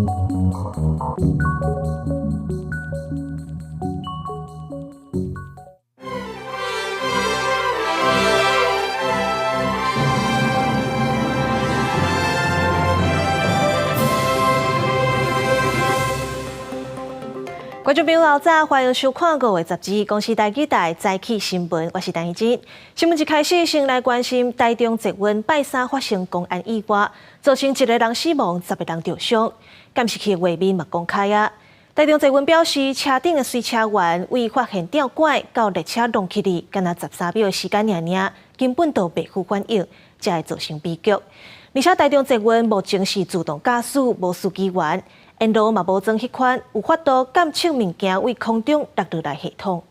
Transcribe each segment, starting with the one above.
觀眾朋友早，歡迎收看五月十二公視台語台早起新聞，我是陳綺貞。新聞一開始，先來關心台中捷運拜三發生公安意外，造成一個人死亡，10個人著傷。監視器畫面嘛公開啊。台中捷運表示，車頂的隨車員未發現吊拐到列車挵起去，干焦13秒的時間爾爾，根本就袂赴反應，才會造成悲劇。而且台中捷運目前是自動駕駛，無司機員。沿路嘛無裝彼款有法度監測物件對空中落落來系統。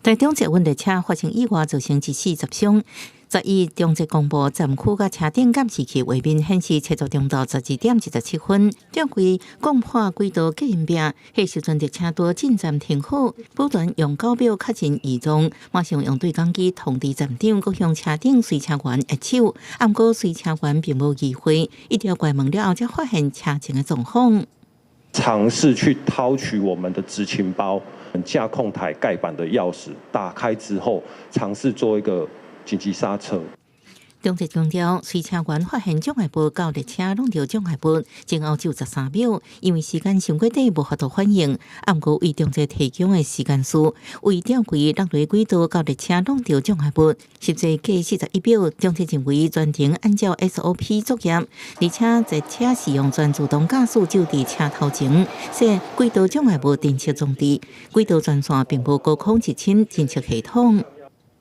台中捷運列車發生意外，造成一死十傷。11中捷公布站區佮車頂監視器畫面顯示，七十中晝12點27分，吊櫃摃破軌道隔音壁，彼時陣列車拄進站停好，保全用九秒確認異狀，馬上用對講機通知站長，閣向車頂隨車員握手。毋過隨車員並無理會，一直關門了後，才發現車前的狀況。嘗試去掏取我們的執勤包、駕控台蓋板的鑰匙，打開之後，嘗試做一個緊急剎車。中捷強調，隨車員發現障礙物到列車挵著障礙物，前後只有13秒，因為時間傷過短，無法度反應。毋過為中捷提供的時間數，為吊櫃落落軌道到列車挵著障礙物，實際過41秒。中捷認為全程按照 SOP 作業，而且列車使用全自動駕駛就佇車頭前，設軌道障礙物偵測裝置，軌道全線並無高空入侵偵測系統。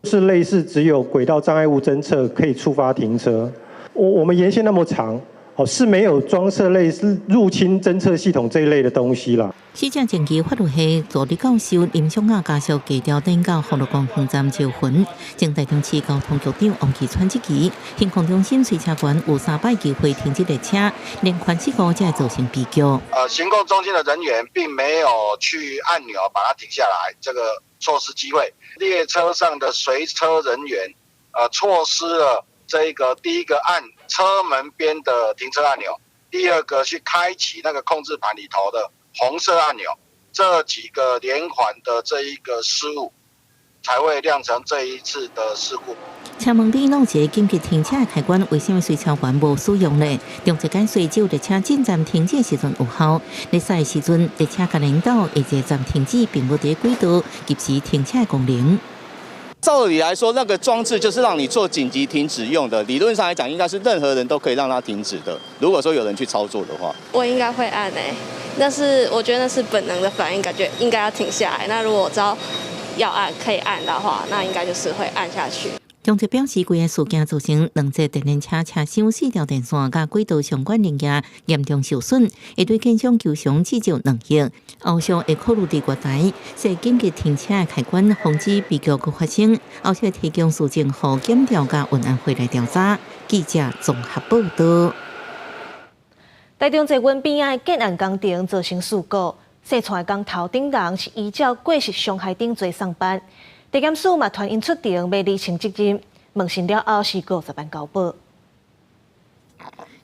是類似只有軌道障礙物偵測可以觸發停車，我們沿線那麼長，哦，是沒有裝設類似入侵偵測系統這一類的東西啦。死者前期法律系助理教授林淑雅家屬低調轉到福祿光園站招魂，前台中市交通局長王岐川質疑，行控中心隨車員有三擺機會停止列車，連環事故才會造成悲劇。行控中心的人員並沒有去按鈕把它停下來，這個錯失機會。列車上的隨車人員，錯失了這個第一個按車門邊的停車按鈕，第二個去開啟那個控制盤裡頭的紅色按鈕，這幾個連環的這一個失誤，才會釀成這一次的事故。車門邊攏有一個緊急停車的開關，為什麼隨車員無使用呢？中捷解釋只有列車進站停止時陣有效，咧駛的時陣列車共引導會一個站停止，並無佇軌道及時停車的功能。照理來說，那個裝置就是讓你做緊急停止用的。理論上來講，應該是任何人都可以讓它停止的。如果說有人去操作的話，我應該會按誒，但是我覺得那是本能的反應，感覺應該要停下來。那如果我知道要按可以按的話，那應該就是會按下去。中捷表示，規个事件造成兩節電聯車車廂四條電線佮軌道相關零件嚴重受損，會對建商求償至少2億。後續會考慮佇月台設緊急停車的開關，防止悲劇閣發生。後續提供事證予檢調佮運安會來調查。記者綜合報道。台中捷運邊仔的建案工程造成事故，細串的工頭等人是依照過失傷害定罪送辦。地檢署嘛傳𪜶出庭，欲釐清責任。問訊了後是50萬交保。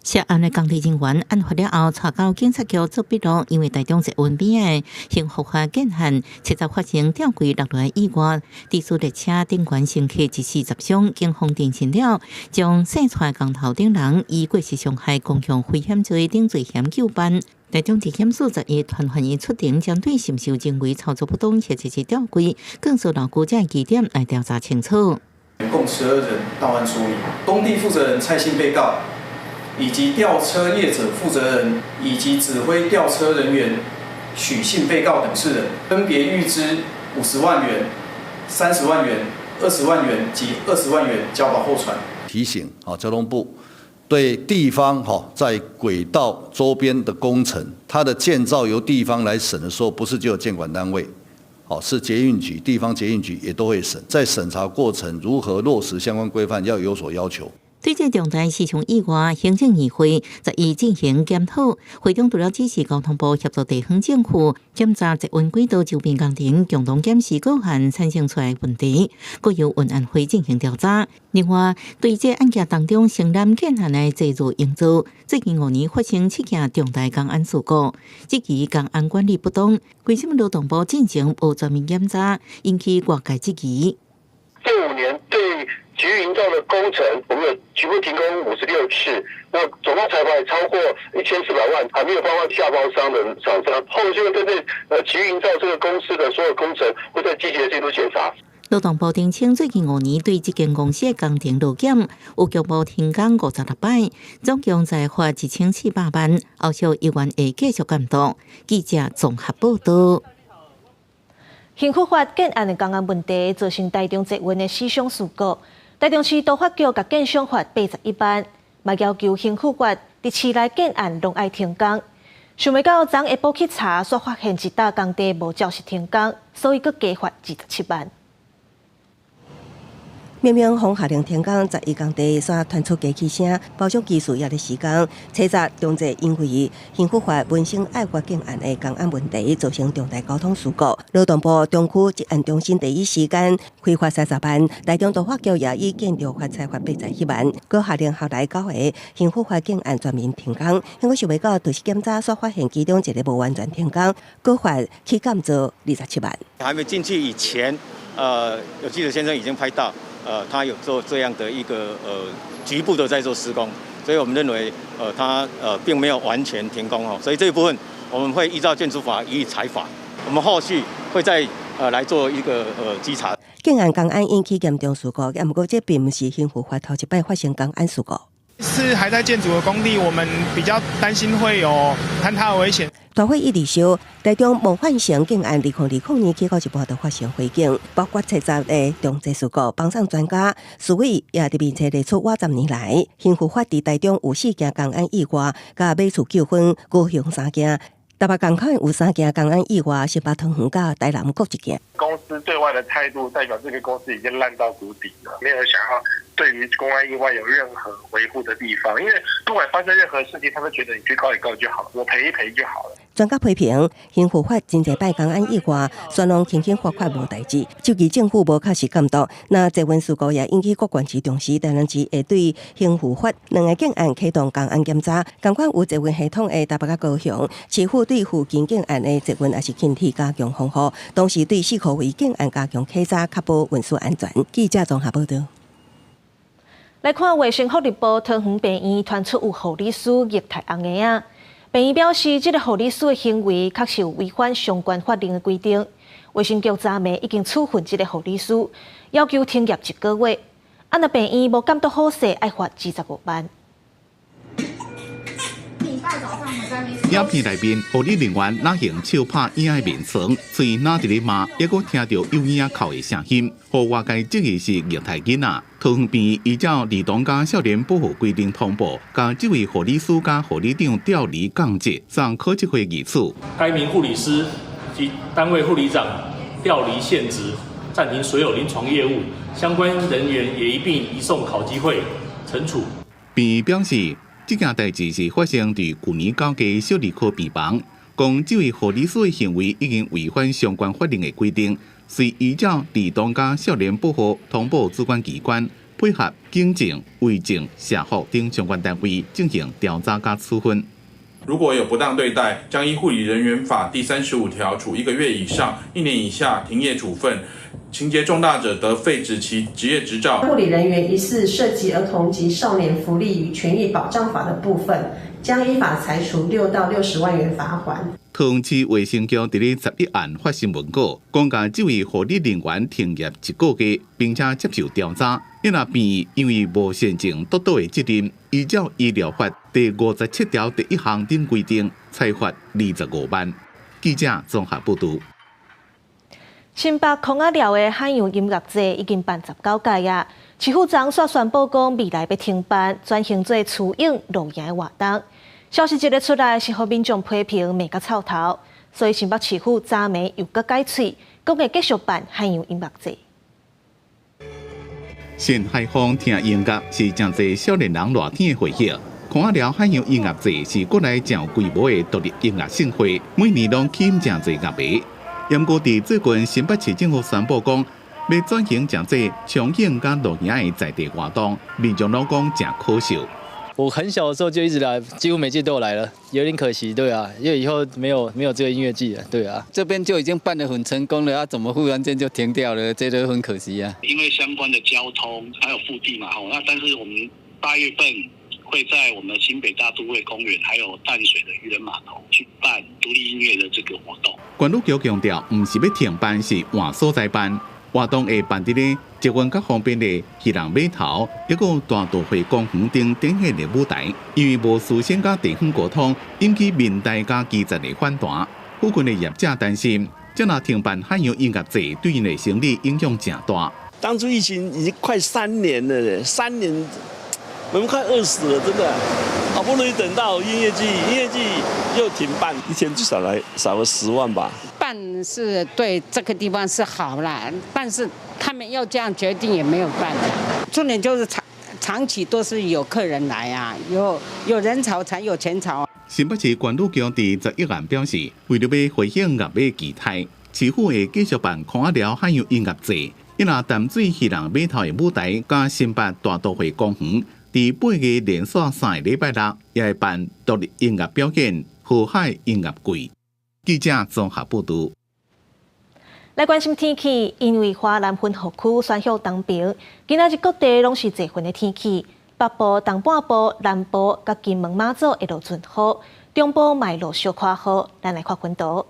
涉案的工地人員案發了後，帶到警察局做筆錄，因為台中捷運邊仔的幸福華建案，七十發生吊櫃落來意外，致使列車頂懸乘客一死十傷，警方偵訊了，將細串工頭等人以過失傷害公共危險罪等罪嫌究辦。台中地檢署11傳喚伊出庭，針對是毋是有人為操作不當或者是吊櫃，更受勞顧這疑點來調查清楚。共12人到案說明，工地負責人蔡姓被告，以及吊車業者負責人以及指揮吊車人員許姓被告等四人，分別預支50萬元、30萬元、20萬元及20萬元交保候傳。提醒啊，交通部對地方哈，在軌道周邊的工程，它的建造由地方來審的時候，不是只有建管單位，哦，是捷運局、地方捷運局也都會審，在審查過程如何落實相關規範，要有所要求。對這重大死傷意外，行政議會十一進行檢討。會中除了指示交通部協助地方政府檢查捷運軌道周邊工程，共同檢視各項產生出來問題，閣由運安會進行調查。另外，對這案件當中承擔建案的濟如營造，最近5年發生七件重大工安事故，質疑工安管理不當，為什麼勞動部進前無全面檢查，引起外界質疑。這5年對捷運營造的工程，我們有局部停工56次，那總共裁罰也超過1400萬，還沒有包括下包商的廠商。後續針對捷運營造這個公司的所有工程，會再積極進行檢查。勞動部澄清，最近五年對這間公司的工程勞檢有局部停工56擺，總共裁罰1400萬，後續猶原會繼續監督。記者綜合報道。興福發建案的工安問題，造成台中捷運的死傷事故。台中市都發局共建商罰81萬，嘛要求興福發佇市內建案攏愛停工。想袂到昨下晡去查，煞發現一搭工地無照實停工，所以閣加罰27萬。明明予下令停工，11工地煞傳出機器聲，包商技師也咧施工。查實中捷因為興福發文生愛國建案的工安問題，造成重大交通事故。勞動部中區職安中心第一時間開罰30萬，台中都發局也以建築法裁罰87萬，閣下令轄內九個興福發建案全面停工。不過想袂到，就是檢查煞發現其中一个無完全停工，閣罰去監造27萬。還沒進去以前，有記者先生已經拍到。他有做這樣的一個局部的在做施工，所以我們認為他並沒有完全停工哦，所以這一部分我們會依照建築法予以裁罰，我們後續會再來做一個稽查。建案工安引起嚴重事故，毋過這並毋是興福發頭一擺發生工安事故。是還在建築的工地，我們比較擔心會有坍塌的危險。大火一直燒，台中模範城建案2020年起到一半就發生火警，包括70個重災事故。幫上專家，市委也佇面冊列出我10年來，興福發佇台中有四件工安意外，佮馬厝糾紛，高雄三件，台北港口有三件工安意外，新北桃園佮台南各一件。公司對外的態度代表這個公司已經爛到谷底了，沒有想要對於工安意外有任何維護的地方，因為不管發生任何事情，他們覺得你去告一告就好了，我賠一賠就好了。專家批評，興福發真濟擺工安意外，全攏輕輕罰款無代誌，就其政府無確實監督。那捷運事故也引起各縣市重視，台南市會對興福發兩个建案啟動工安檢查，仝款有捷運系統的台北佮高雄，市府對附近建案的捷運也是輕鐵加強防護，同時對四箍圍建案加強稽查，確保運輸安全。記者綜合報道。來看衛生福利部桃園病院傳出有護理師虐待甕嬰仔，病院表示，這个護理師的行為確實有違反相關法令的規定。衛生局昨暝已經處分這个護理師，要求停業一個月。啊，若病院無監督好勢，愛罰25萬。影片內面，護理人員若用手拍嬰仔面床，喙若佇咧罵，猶閣聽著有嬰仔哭的聲音，予外界質疑是虐待囡仔。桃園病院依照兒童佮少年保護規定通報，共這位護理師佮護理長調離降職，送考績會議處。該名護理師及單位護理長調離現職，暫停所有臨床業務，相關人員也一併移送考紀會懲處。病院表示，這件代誌是發生佇舊年9月小兒科病房，講這位護理師的行為已經違反相關法令的規定，遂依照兒童佮少年保護通報主管機關，配合警政、衛政、社福等相關單位進行調查佮處分。如果有不當對待，將依護理人員法第35條處1個月以上1年以下停業處分，情節重大者得廢止其執業執照。護理人員疑似涉及兒童及少年福利與權益保障法的部分，將依法裁處6到60萬元罰鍰。桃園市衛生局佇咧11暗發新聞稿，講共這位護理人員停業一個月，並且接受調查。伊若病院因為無善盡督導的責任，依照醫療法第57條第1項等規定，裁罰25萬。記者綜合報導。新北空仔寮的海洋音樂節已經辦19屆啊，市府昨煞宣布講未來欲停辦，轉型做雛湧露營的活動。消息一个出來，是予民眾批評罵甲臭頭，所以新北市府昨暝又閣改喙，講會繼續辦海洋音樂節。新海風聽音樂是誠濟少年人熱天的回憶。空仔寮海洋音樂節是國內誠有規模的獨立音樂盛會，每年攏吸引誠濟樂迷。毋過佇最近新北市政府宣布講，欲轉型成做衝影佮露營的在地活動，民眾攏講誠可惜。我很小的時候就一直來，幾乎每屆都有來了，有點可惜，對啊，因為以後沒有這個音樂季了，對啊。這邊就已經辦得很成功了，啊，怎麼忽然間就停掉了？這都很可惜啊。因為相關的交通還有腹地嘛，吼，那但是我們8月份會在我們新北大都會公園，還有淡水的漁人碼頭去辦獨立音樂的這個活動。縣旅局強調，毋是欲停辦，是換所在辦。活動會辦佇咧捷運較方便的漁人碼頭，抑閣大都會公園頂展現的舞台。因為無事先佮地方溝通，引起民代佮基層的反彈。附近的業者擔心，這若停辦海洋音樂節，對𪜶的生意影響誠大。當初疫情已經快三年了，三年，我們快餓死了，真的。好不容易等到音樂季，音樂季又停辦，一天至少來少個10萬吧。辦是對這個地方是好啦，但是他們要這樣決定也沒有辦法。重點就是長長期都是有客人來啊，有人潮才有錢潮。新北市縣旅局佇11號表示，為著欲回應樂迷期待，市府會繼續辦空仔寮海洋音樂節，伊若淡水漁人碼頭的舞台，佮新北大都會公園，佇8月連續3个禮拜六，也會辦獨立音樂表演、河海音樂季。記者綜合報導。來關心天氣，因為華南雲雨區旋向東爿，今仔日各地攏是濟雲的天氣。北部、東半部、南部佮金門馬祖會落陣雨，中部嘛會落小可雨。咱來看雲圖。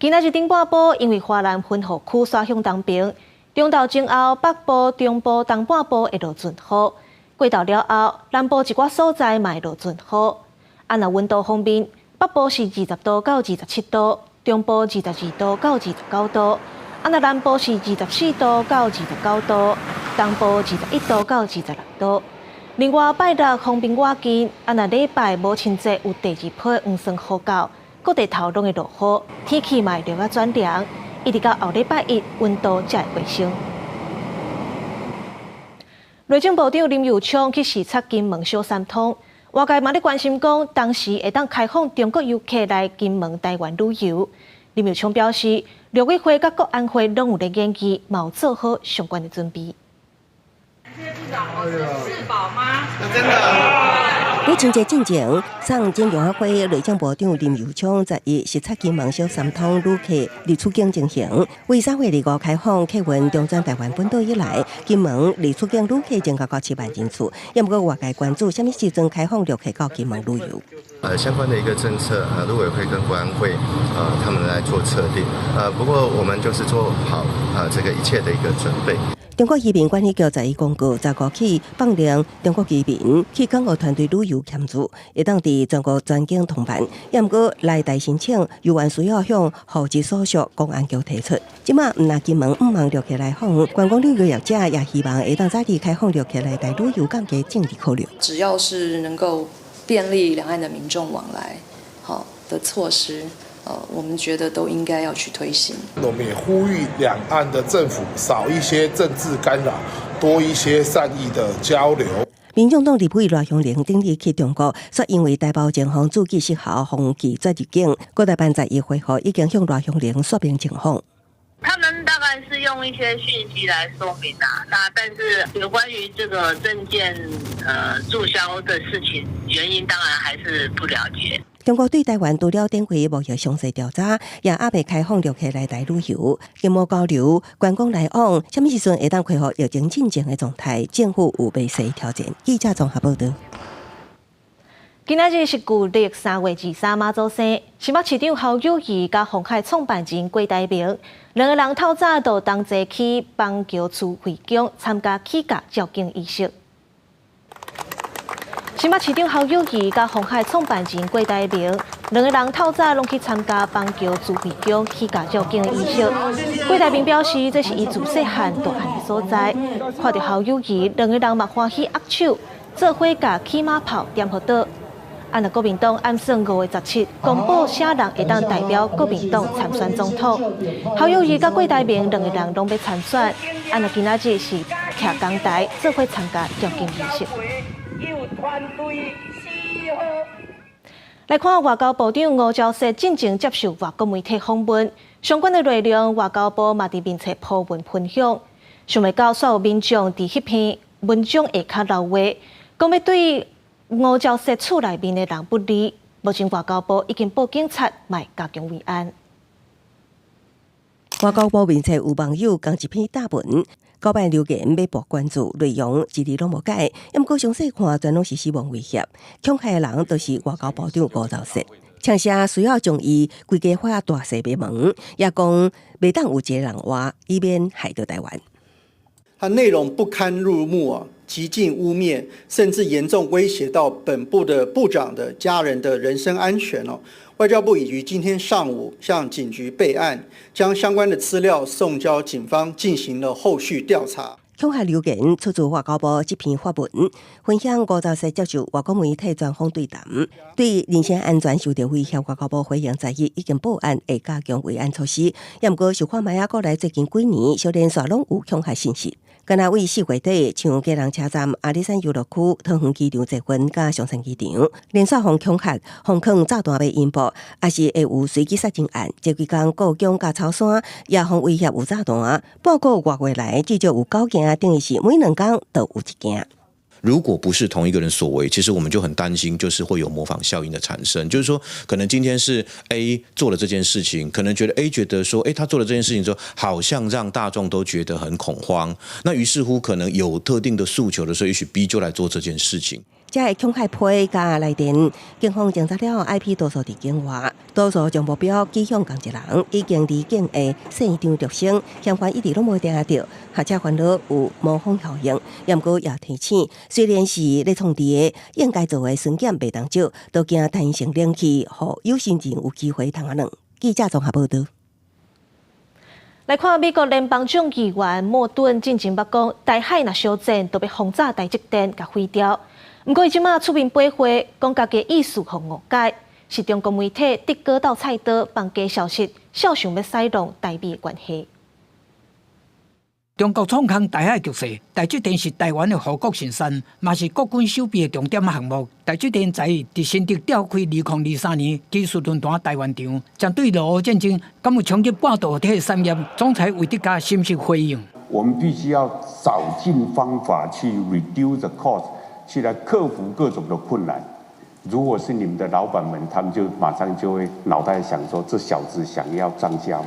今仔日頂半晡，因為華南雲雨區旋向東爿，中晝前後北部、中部、東半部會落陣雨。過晝了後，南部一寡所在嘛會落陣雨。啊，若溫度方面，北部是20度到27度，中部22度到29度，啊，若南部是24度到29度，東部21度到26度。另外，拜六鋒面倚近，啊，若禮拜母親節有第二波黃霜雨到，各地頭攏會落雨，天氣嘛會略仔轉涼，一直到後禮拜一，溫度才會回升。內政部長林右昌去視察金門小三通，外界嘛咧關心講，當時會當開放中國遊客來金門台灣旅遊。林右昌表示，陸委會佮國安會攏有咧研究，嘛有做好相關的準備。是寶嗎？真的。母親節進前，送蔣楊會內政部長林右昌11視察金門小三通旅客入出境情形。為3月25開放客運中轉台灣本島以來，金門入出境旅客增加到7萬人次。也毋過外界關注，啥物時陣開放旅客到金門旅遊？相關的一個政策，陸委會跟國安會，他們來做策定。不過我們就是做好這個一切的一個準備。中國移民管理局11公告，15起放令中國居民去港澳團隊旅遊簽注，會當佇全國全境通辦。也毋過來台申請，猶原需要向戶籍所屬公安局提出。這馬毋但金門毋望旅客來訪，觀光旅遊業者也希望會當早日開放旅客來台旅遊，降低政治考量。只要是能夠便利兩岸的民眾往來，好的措施，我們覺得都應該要去推行。我們也呼籲兩岸的政府少一些政治干擾，多一些善意的交流。民眾黨立委賴香伶頂日去中國，說因為台胞證予注記失效，予拒絕入境。國台辦11回覆，已經向賴香伶說明情況。他們大概是用一些訊息來說明啊，那但是有關於這個證件註銷的事情，原因當然還是不了解。中國對台灣除了展開貿易詳細調查，也猶未開放旅客來台旅遊、經貿交流、觀光來往，啥物時陣會當恢復疫情進前的狀態？政府有袂細挑戰。記者綜合報導。今仔日是舊曆3月23媽祖生，新北市長侯友宜佮鴻海創辦人郭台銘兩个人透早就同齊去枋橋慈惠宮參加起駕醮敬儀式。新北市長侯友宜佮鴻海創辦人郭台銘兩个人透早攏去參加枋橋慈惠宮起駕醮敬儀式。郭台銘表示，這是伊自細漢大漢的所在。看著侯友宜兩个人嘛歡喜握手，做伙共起馬炮點予倒。啊，若國民黨暗算5月17公布啥人會當代表國民黨參選總統，侯友宜佮郭台銘兩个人攏欲參選。啊，若今仔日是徛講臺，做伙參加吊頸儀式。來看外交部長吳釗燮進前接受外國媒體訪問，相關的內容外交部嘛佇面冊 po 文分享。想袂到煞有民眾佇彼篇文章下跤留話，講欲對吳釗燮厝內面的人不利。目前外交部已經報警察，嘛會加強維安。外交部面冊有網友仝一篇貼文，九擺留言欲博關注，內容一字攏無改，毋過詳細看，全攏是死亡威脅。恐嚇的人就是外交部長吳釗燮，呛聲需要將伊規家伙大細賣門，也講袂當有一個人活，以免害著台灣。它內容不堪入目啊，極盡污衊，甚至嚴重威脅到本部的部長的家人的人身安全哦。外交部已於今天上午向警局備案，將相關的資料送交警方進行了後續調查。恐嚇留言出自外交部這篇發文，分享吳釗燮接受外國媒體專訪對談，對人身安全受到威脅，外交部回應十一已經報案，會加強維安措施。也毋過想看覓仔，過來最近幾年，小連續攏有恐嚇信息。敢若為4月底，像基隆車站、阿里山遊樂區、桃園機場捷運佮松山機場，連續予恐嚇、予囥炸彈欲引爆，抑是會有隨機殺人案。這幾工故宮佮草山也予威脅有炸彈。半個外月來，至少有九件，等於是每2工就有一件。如果不是同一個人所為，其實我們就很擔心，就是會有模仿效應的產生。就是說，可能今天是 A 做了這件事情，可能覺得 A 覺得說，他做了這件事情之後，好像讓大眾都覺得很恐慌。那於是乎，可能有特定的訴求的時候，也許 B 就來做這件事情。這个恐嚇批佮來電，警方偵查了 IP 多數佇境外，多數將目標指向仝一人，已經離境的姓張陸生，嫌犯一直攏無定著，學者煩惱有模仿效應。毋過也提醒，雖然是咧創治的，應該做的巡檢袂當少，都驚彈性冷氣，予有心人有機會通仔軟。記者綜合報導。來看美國聯邦眾議員莫頓進前捌講，台海若相戰，就欲轟炸台積電，共毀掉。毋過伊這馬出面駁話，講家己意思予誤解，是中國媒體竹篙鬥菜刀放假消息，肖想欲使弄台美的關係。中國創空台海局勢，台積電是台灣的護國神山，嘛是國軍守備的重點項目。台積電在佇新竹召開2023年技術論壇台灣場，針對俄烏戰爭，敢有衝擊半導體產業？總裁魏哲家是毋是回應？我們必須要找盡方法去 reduce the cost，去來克服各種的困難。如果是你們的老闆們，他們就馬上就會腦袋想說：這小子想要漲價嗎？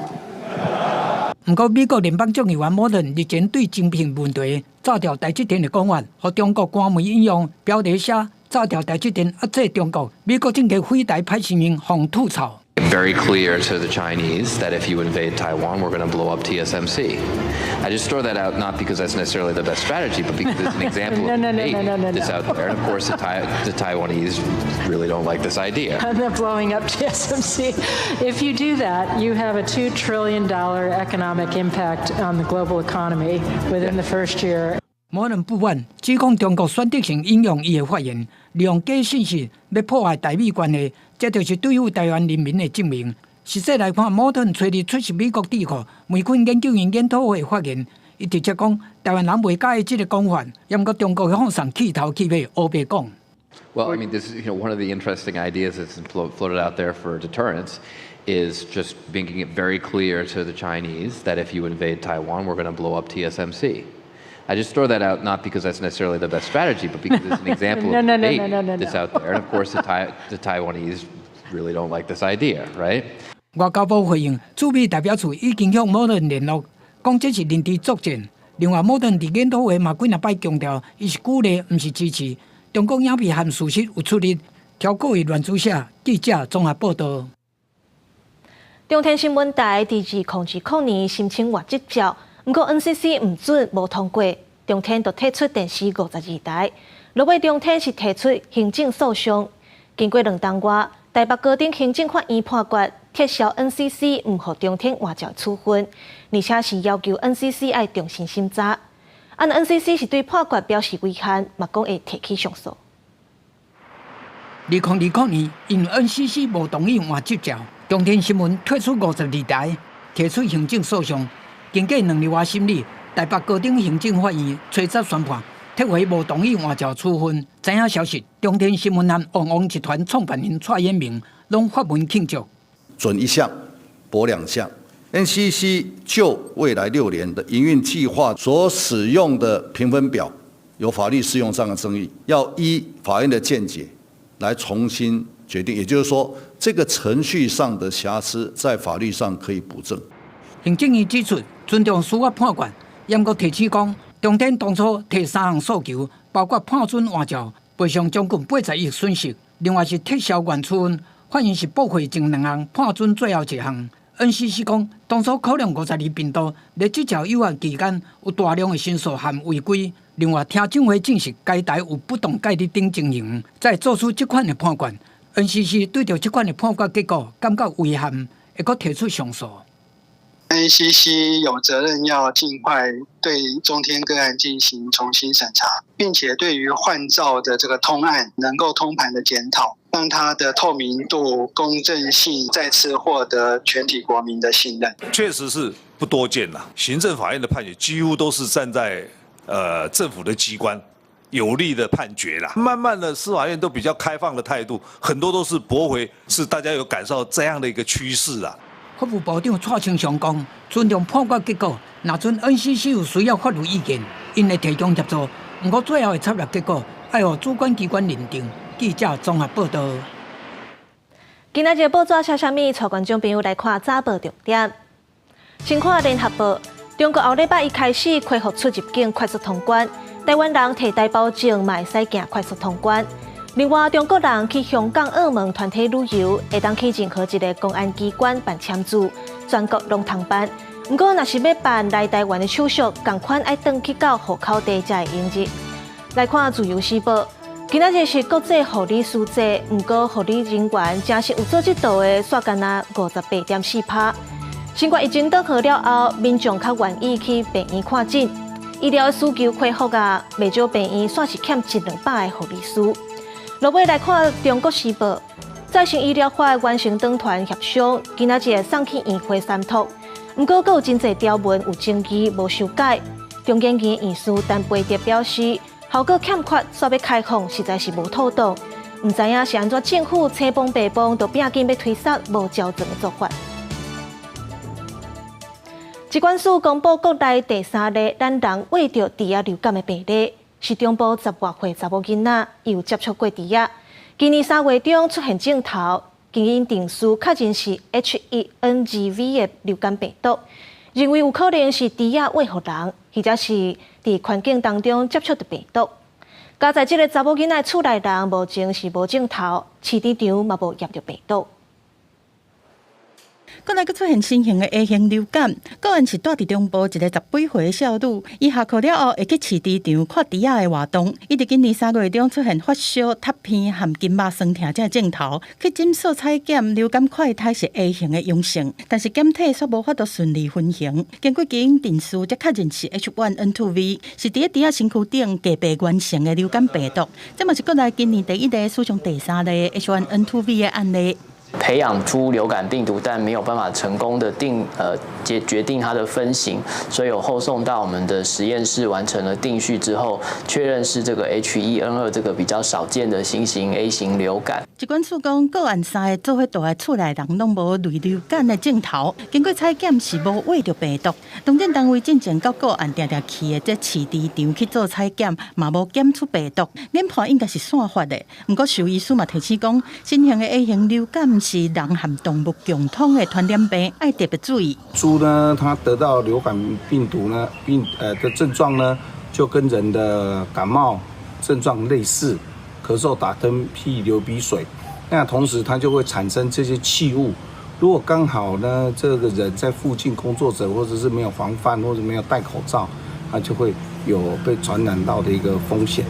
毋過，美國聯邦眾議員莫頓日前對晶片問題炸掉台積電的講法，予中國官媒引用標題寫炸掉台積電壓制中國，美國政客飛台歹聲音，予吐槽。 Very clear to the Chinese that if you invade Taiwan, we're going to blow up TSMC. I just throw that out not because that's necessarily the best strategy, but because it's an example of debate that's out there. And of course, the Taiwanese really don't like this idea. They're blowing up TSMC. If you do that, you have a $2 trillion economic impact on the global economy within the first year. 莫頓不滿，指控中國選擇性引用伊的發言，利用假信息欲破壞台美關係，這就是對付台灣人民的證明。實際來看，莫頓揣日出席美國智庫梅肯研究院研討會發言，伊直接講台灣人袂佮意這个講法，毋過中國的放送氣頭氣尾烏白講。 Well, I mean, this is one of the interesting ideas that's floated out there for deterrence is just making it very clear to the Chinese that if you invade Taiwan, we're going to blow up TSMC. I just throw that out not because that's necessarily the best strategy, but because it's an example of debate that's out there. And of course, the Taiwanese really don't like this idea, right? 外交部回應，駐美代表處已經向莫頓聯絡，講這是認知作戰。另外，莫頓佇研討會嘛幾若擺強調，伊是鼓勵，毋是支持。中國影片和事實有出入，調過於亂主寫。記者綜合報導。中天新聞台佇2020年申請換執照，毋過 NCC 毋准無通過，中天就退出電視52台。落尾中天是提出行政訴訟，經過2冬外，台北高等行政法院判決撤銷 NCC 毋予中天換照處分，而且是要求 NCC 愛重新審查。啊 NCC 是對判決表示遺憾，嘛講會提起上訴。2020年，因 NCC 無同意換執照，中天新聞退出52台，提出行政訴訟。經過2年外審理，台北高等行政法院吹十宣判，撤回無同意換照處分。知影消息，中天新聞和旺旺集團創辦人蔡衍明攏發文慶祝。准一項，駁兩項。NCC 就未來6年的營運計劃所使用的評分表有法律適用上的爭議，要依法院的見解來重新決定。也就是說，這個程序上的瑕疵在法律上可以補正。行政院指出，尊重司法判決，嚴格提醒講，中天當初提三項訴求，包括判准換照、賠償將近80億損失，另外是撤銷原處分，法院是駁回前兩項，判准最後一項。NCC 講，當初考量52頻道咧執照有限期間有大量的申訴和違規，另外聽證會證實該台有不當介入等情形，才做出這款的判決。NCC 對著這款的判決結果感覺遺憾，會閣提出上訴。 NCC 有責任要盡快對中天個案進行重新審查，並且對於換照的這個通案能夠通盤的檢討，讓它的透明度、公正性再次獲得全體國民的信任。確實是不多見啦，行政法院的判決幾乎都是站在政府的機關有利的判決啦。慢慢的，司法院都比較開放的態度，很多都是駁回，是大家有感受這樣的一個趨勢啊。法務部長蔡清祥講，尊重判決結果，若準 NCC 有需要法律意見，𪜶會提供協助。毋過最後的裁決結果，愛予主管機關認定。記者綜合報道。今仔日報紙寫啥物？帶觀眾朋友來看早報重點。先看聯合報，中國後禮拜一開始恢復出入境快速通關，台灣人提台胞證嘛會使行快速通關。另外，中國人去香港、澳門團體旅遊，會當去任何一个公安機關辦簽注，全國攏通辦。毋過，若是欲辦來台灣的手續，仝款愛轉去到戶口地才會用得。來看《自由時報》，今仔日是國際護理師節，毋過護理人員誠實有組織度的，煞干焦58.4%。新冠疫情倒去了後，民眾較願意去病院看診，醫療需求恢復啊，袂少病院煞是欠一兩百个護理師。落尾來看《中國時報》，再生醫療法完成黨團協商，今仔日送去院會三讀。毋過，閣有真濟條文有爭議，無修改。中研院院士陳培德表示，效果欠缺，煞欲開放，實在是無妥當。毋知影是按怎政府青幫白幫都拚緊欲推捒無周全的做法。疾管署公布國內第三例咱人餵著豬仔流感的病例。是中部10外歲查某囡仔，伊有接觸過豬仔。今年3月中出現症頭，基因定序確認是 H1N2V 的流感病毒，認為有可能是豬仔餵予人，或者是佇環境當中接觸著病毒。佳哉這个查某囡仔厝內人目前是無症頭，飼豬場嘛無驗著病毒。國內閣出現新型的 A 型流感，個案是蹛佇中部一个十幾歲的少女，伊下課了後會去飼豬場看豬仔的活動。伊佇今年3月中出現發燒、脫鼻和筋肉痠疼這症頭，去診所採檢流感快篩是 A 型的陽性，但是檢體卻無法度順利分型。經過基因定序，才確認是 H1N2V，是佇咧豬仔身軀頂繼病原性的流感病毒。這嘛是國內今年第一例史上第三例 H1N2V 的案例。培養出流感病毒，但沒有辦法成功的定決定它的分型，所以有後送到我們的實驗室完成了定序之後，確認是這個 H1N2 這個比較少見的新型 A 型流感。疾管署講，個案三个做伙蹛的厝內人攏無類流感的症頭，經過採檢是無餵著病毒。當診單位進前到個案定定去的這飼豬場去做採檢，嘛無檢出病毒，研判應該是散發的。毋過獸醫師嘛提醒講，新型的 A 型流感是人和動物共通的傳染病，愛特別注意。豬呢，它得到流感病毒呢，病的症狀呢，就跟人的感冒症狀類似，咳嗽、打噴嚏、流鼻水。那同時它就會產生這些氣霧。如果剛好呢，這個人在附近工作者，或者是沒有防範，或者沒有戴口罩，它就會有被傳染到的一個風險。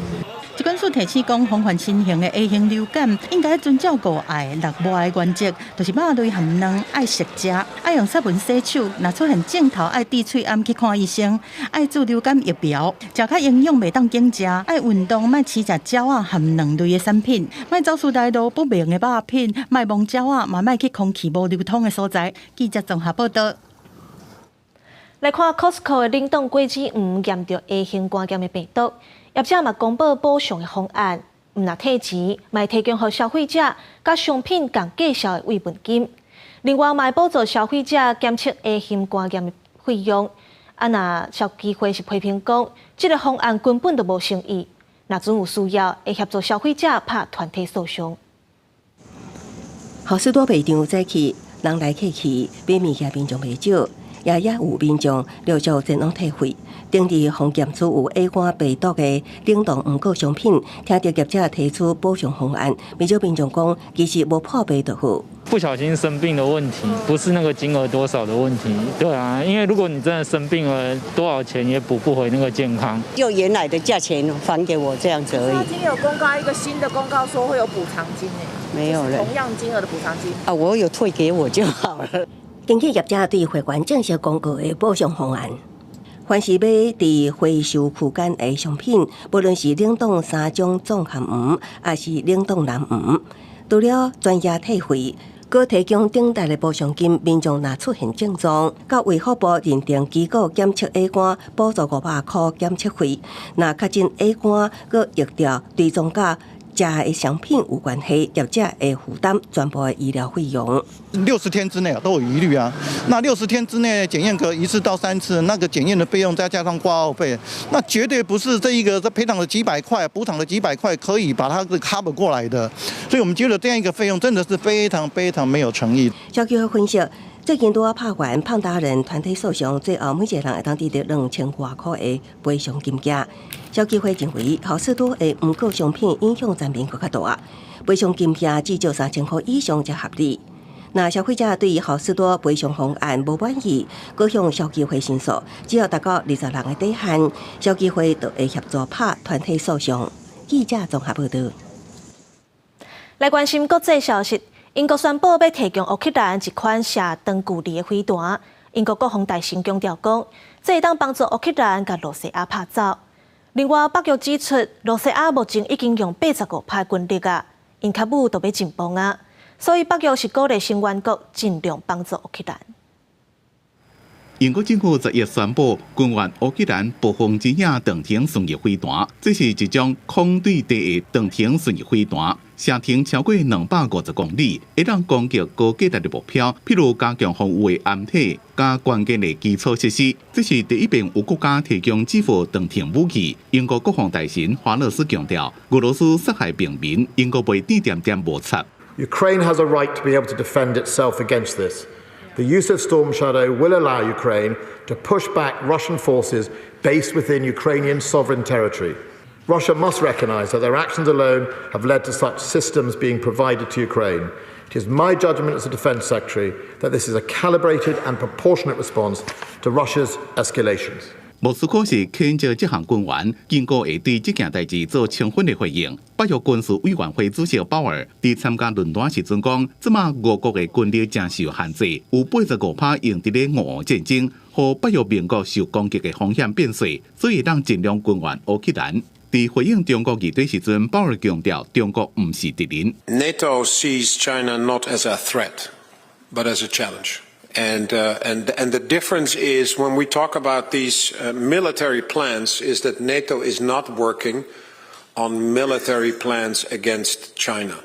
疾管署提醒講，防範新型的 A 型流感，應該遵照五愛六無的原則，就是肉類和卵愛熟食，愛用殺菌洗手，若出現症頭愛滴喙罨去看醫生，愛注流感疫苗，食較營養袂當緊食，愛運動，莫飼食鳥仔和卵類的產品，莫走出來路不明的肉品，莫摸鳥仔，嘛莫去空氣無流通的所在。記者綜合報道。來看 Costco 的冷凍果子黃驗著 A 型肝炎的病毒，業者嘛公布補償的方案，毋但退錢，嘛會提供予消費者佮商品仝價數的慰問金。另外，嘛會補助消費者檢測 A 型肝炎的費用。啊，若消基會是批評講，這個方案根本就無誠意。若準有需要，會協助消費者拍團體訴訟。好市多賣場早起人來客去，買物件民眾袂少，也有民眾陸續前往退費。頂日予檢出有 A 肝病毒的冷凍黃果商品，聽著業者提出補償方案，不少民眾講其實無破病就好。不小心生病的問題，不是那個金額多少的問題，對啊，因為如果你真的生病了，多少錢也補不回那個健康。就原來的價錢還給我這樣子而已。他今天有公告一個新的公告，說會有補償金誒，沒有了，同樣金額的補償金。啊，我有退給我就好了。根據業者對會員正式公告的補償方案，凡是買佇回收區間的商品，無論是冷凍三種綜合黃，抑是冷凍藍黃，除了全額退費，閣提供等值的補償金，民眾若出現症狀，到衛福部認定機構檢測 A 肝，補助500箍檢測費。若確診 A 肝，閣疫調追蹤佮食的商品有關係，業者會負擔全部的醫療費用。 60天之內啊，都有疑慮啊。那六十天之內檢驗個一次到三次，那個檢驗的費用再加上掛號費，那絕對不是這一個這賠償了幾百塊、補償了幾百塊可以把它 cover 過來的。所以我們覺得這樣一個費用真的是非常非常沒有誠意。消基會分析，最近拄仔拍完胖達人團體訴訟，最後每一個人會當得著2000外箍的賠償金額。消基會認為，好市多的黃果商品影響層面閣較大，賠償金額至少3000箍以上才合理。若消費者對好市多賠償方案無滿意，閣向消基會申訴，只要達到20人的底線，消基會就會協助拍團體訴訟。記者綜合報導。來關心國際消息，英國宣布欲提供烏克蘭一款射長距離的飛彈。英國國防大臣強調講，這會當幫助烏克蘭共羅西亞拍走。另外，北約指出，羅西亞目前已經用85%軍力啊，𪜶較武都欲緊繃啊，所以北約是鼓勵成員國盡量幫助烏克蘭。英國政府昨日宣布，軍援烏克蘭暴風之影長程巡弋飛彈，這是一種空對地的長程巡弋飛彈，射程超過250公里，會當攻擊高價值的目標，譬如加強防禦的掩體、佮關鍵的基礎設施。這是第一遍有國家提供這款長程武器。英國國防大臣華勒斯強調，俄羅斯殺害平民，英國袂恬恬無插。 Ukraine has a right to be able to defend itself against this. The use of Storm Shadow will allow Ukraine to push back Russian forces based within Ukrainian sovereign territory. Russia must recognize that their actions alone have led to such systems being provided to Ukraine. It is my judgment as a Defence Secretary that this is a calibrated and proportionate response to Russia's escalations. 莫斯科是譴責這項軍援，警告會對這件代誌做充分的回應。北約軍事委員會主席鮑爾佇參加論壇時陣講，這馬俄國的軍力誠受限制，有85%用佇咧俄烏戰爭，予北約盟國受攻擊的風險變細，所以當盡量軍援烏克蘭。佇回應中國議題時陣，鮑爾強調，中國毋是敵人。 NATO sees China not as a threat, but as a challenge. And the difference is when we talk about these military plans is that NATO is not working on military plans against China.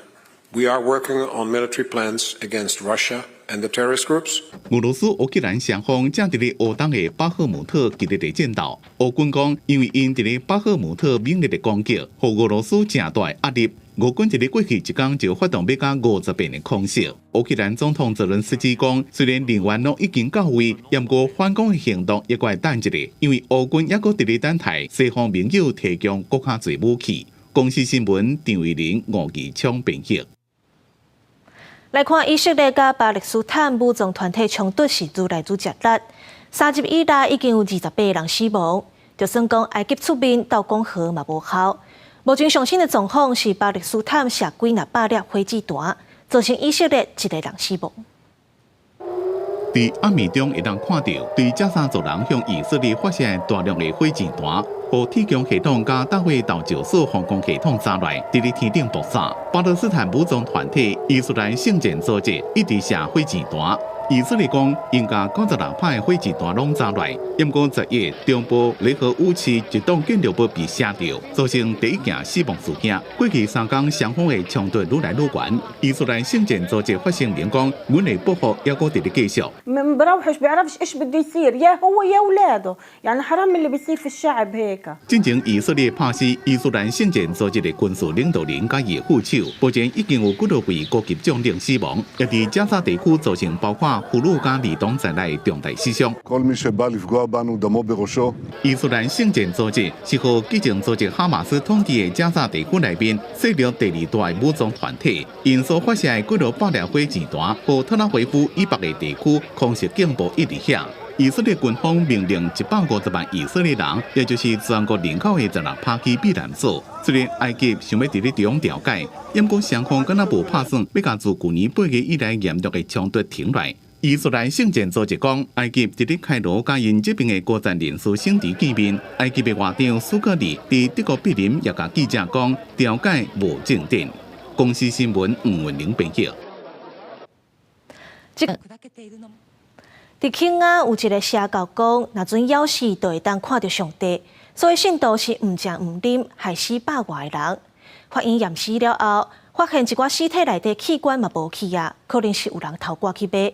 We are working on military plans against Russia and the terrorist groups. 俄羅斯烏克蘭雙方正佇咧烏東的巴赫姆特激烈的戰鬥。烏軍講，因為𪜶佇咧巴赫姆特猛烈的攻擊，予俄羅斯誠大壓力。俄軍佇咧過去一工就發動欲加50遍的空襲。烏克蘭總統澤倫斯基講，雖然人員攏已經到位，毋過反攻的行動猶閣愛等一下，因為烏軍猶閣佇咧等待西方盟友提供閣較濟武器。公視新聞張維玲、吳義昌編譯。來看以色列佮巴勒斯坦武裝團體衝突是愈來愈激烈，3日以來已經有28個人死亡。就算講埃及出面鬥講和嘛無效。目前上新的狀況是巴勒斯坦射幾若百粒火箭彈，造成以色列一個人死亡。佇暗暝中會當看著，對加沙走廊向以色列發射大量的火箭彈，予鐵穹系統佮大衛投石索防空系統炸亂，佇咧天頂爆炸。巴勒斯坦武裝團體伊斯蘭聖戰組織一直射火箭彈，以色列講，𪜶共96拍的火箭彈攏炸落來，毋過11中部雷河烏市一棟建築物被射著，造成第一件死亡事件。過去3工雙方的衝突愈來愈懸。伊斯蘭聖戰組織發聲明講，阮的報復猶閣佇咧繼續。 بروحش بيعرفش ايش بده يصير يا هو يا اولاده يعني حرام اللي بيصير في الشعب هيك。進前以色列拍死伊斯蘭聖戰組織的軍事領導人佮伊的副手，目前已經有幾多位高級將領死亡，也佇加沙地區造成包括婦女佮兒童在內重大死傷。伊斯蘭聖戰組織是予激進組織哈馬斯統治的加沙地區內面勢力第二大的武裝團體，𪜶所發射的幾落百粒火箭彈，予特拉維夫以北的地區空襲警報一直響。以色列軍方命令150萬以色列人，也就是全國人口的16%去避難所。雖然埃及想欲佇咧中調解，毋過雙方敢若無拍算欲共自舊年8月以來嚴重的衝突停落來。伊斯蘭聖戰組織講，埃及佇咧開羅佮𪜶這邊的高層人士升級見面。埃及的外長蘇格里佇德國柏林也共記者講，調解無進展。公視新聞吳文玲編譯。佇肯亞有一个邪教講，若準枵死就會當看著上帝，所以信徒是毋食毋啉，害死百外个人。法院驗屍了後，發現一寡屍體內底器官嘛無去啊，可能是有人偷掛去賣。